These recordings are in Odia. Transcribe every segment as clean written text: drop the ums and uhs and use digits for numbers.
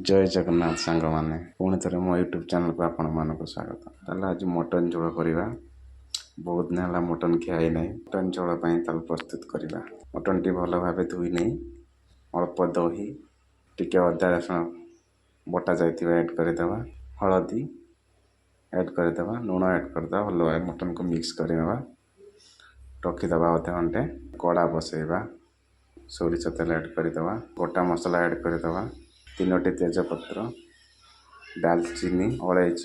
ଜୟ ଜଗନ୍ନାଥ ସାଙ୍ଗମାନେ, ପୁଣି ଥରେ ମୋ ୟୁଟ୍ୟୁବ୍ ଚ୍ୟାନେଲ୍କୁ ଆପଣମାନଙ୍କୁ ସ୍ୱାଗତ। ତାହେଲେ ଆଜି ମଟନ୍ ଝୋଳ କରିବା। ବହୁତ ଦିନ ହେଲା ମଟନ୍ ଖିଆ ହେଇନାହିଁ। ମଟନ୍ ଝୋଳ ପାଇଁ ତାହେଲେ ପ୍ରସ୍ତୁତ କରିବା। ମଟନ୍ଟି ଭଲ ଭାବେ ଧୋଇ ନେଇ ଅଳ୍ପ ଦହି, ଟିକେ ଅଦା ରସୁଣ ବଟା ଯାଇଥିବା ଆଡ଼୍ କରିଦେବା, ହଳଦୀ ଆଡ଼୍ କରିଦେବା, ଲୁଣ ଆଡ଼୍ କରିଦେବା। ଭଲ ଭାବେ ମଟନ୍କୁ ମିକ୍ସ କରିନେବା, ରଖିଦେବା ଅଧଘଣ୍ଟେ। କଡ଼ା ବସେଇବା, ସୋରିଷ ତେଲ ଆଡ଼୍ କରିଦେବା, ଗୋଟା ମସଲା ଆଡ଼୍ କରିଦେବା, 3ଟି ତେଜପତ୍ର, ଡାଲଚିନି, ଅଳେଇଚ,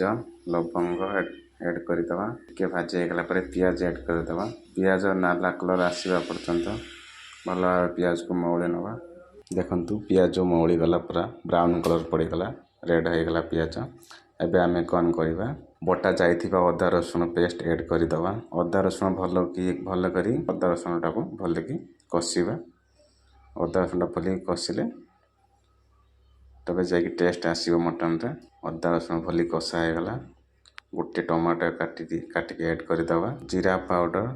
ଲବଙ୍ଗ ଆଡ଼୍ କରିଦେବା। ଟିକେ ଭାଜି ହେଇଗଲା ପରେ ପିଆଜ ଆଡ଼୍ କରିଦେବା। ପିଆଜ ନାଲା କଲର୍ ଆସିବା ପର୍ଯ୍ୟନ୍ତ ଭଲ ଭାବେ ପିଆଜକୁ ମଉଳି ନେବା। ଦେଖନ୍ତୁ, ପିଆଜ ମଉଳି ଗଲା, ପୁରା ବ୍ରାଉନ୍ କଲର୍ ପଡ଼ିଗଲା, ରେଡ଼୍ ହେଇଗଲା ପିଆଜ। ଏବେ ଆମେ କ'ଣ କରିବା? ବଟା ଯାଇଥିବା ଅଦା ରସୁଣ ପେଷ୍ଟ ଆଡ଼୍ କରିଦେବା। ଅଦା ରସୁଣ ଭଲ କି ଭଲ କରି ଅଦା ରସୁଣଟାକୁ ଭଲକି କଷିବା। ଅଦା ରସୁଣଟା ଭଲକି କଷିଲେ ତେବେ ଯାଇକି ଟେଷ୍ଟ ଆସିବ ମଟନ୍ରେ। ଅଦା ରସୁଣ ଭଲି କଷା ହେଇଗଲା। ଗୋଟେ ଟମାଟୋ କାଟିକି ଆଡ଼୍ କରିଦେବା। ଜିରା ପାଉଡ଼ର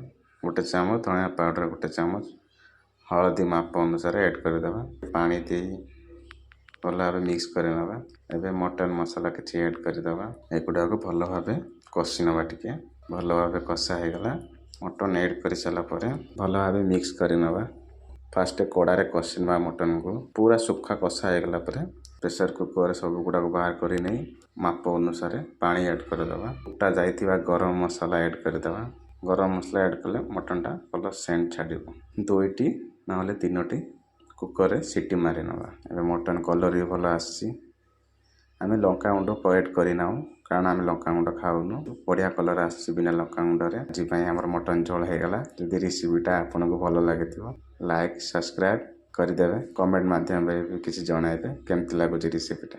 1 ଚାମଚ, ଧନିଆ ପାଉଡ଼ର 1 ଚାମଚ, ହଳଦୀ ମାପ ଅନୁସାରେ ଆଡ଼୍ କରିଦେବା। ପାଣି ଦେଇ ଭଲ ଭାବେ ମିକ୍ସ କରିନେବା। ଏବେ ମଟନ୍ ମସଲା କିଛି ଆଡ଼୍ କରିଦେବା। ଏଗୁଡ଼ାକୁ ଭଲ ଭାବେ କଷି ନେବା ଟିକେ। ଭଲ ଭାବେ କଷା ହେଇଗଲା। ମଟନ୍ ଆଡ଼୍ କରିସାରିଲା ପରେ ଭଲ ଭାବେ ମିକ୍ସ କରିନେବା। ଫାଷ୍ଟ କଡ଼ାରେ କଷି ନେବା ମଟନ୍କୁ। ପୁରା ଶୁଖା କଷା ହେଇଗଲା ପରେ ପ୍ରେସର୍ କୁକର୍ରେ ସବୁ ଗୁଡ଼ାକୁ ବାହାର କରି ନେଇ ମାପ ଅନୁସାରେ ପାଣି ଆଡ଼୍ କରିଦେବା। କୁଟା ଯାଇଥିବା ଗରମ ମସଲା ଆଡ଼୍ କରିଦେବା। ଗରମ ମସଲା ଆଡ଼୍ କଲେ ମଟନ୍ଟା ଭଲ ସେଣ୍ଟ ଛାଡ଼ିବ। 2ଟି ନହେଲେ 3ଟି କୁକର୍ରେ ସିଟି ମାରି ନେବା। ଏବେ ମଟନ୍ କଲର୍ ବି ଭଲ ଆସିଛି। ଆମେ ଲଙ୍କା ଗୁଣ୍ଡ ଆଡ଼୍ କରିନାହୁଁ, କାରଣ ଆମେ ଲଙ୍କା ଗୁଣ୍ଡ ଖାଉନୁ। ବଢ଼ିଆ କଲର୍ ଆସିଛି ବିନା ଲଙ୍କା ଗୁଣ୍ଡରେ। ଆଜି ପାଇଁ ଆମର ମଟନ୍ ଝୋଳ ହେଇଗଲା। ଯଦି ରେସିପିଟା ଆପଣଙ୍କୁ ଭଲ ଲାଗିଥିବ, ଲାଇକ୍ ସବସ୍କ୍ରାଇବ୍ କରିଦେବେ। କମେଣ୍ଟ ମାଧ୍ୟମରେ ବି କିଛି ଜଣାଇବେ କେମିତି ଲାଗୁଛି ରେସିପିଟା।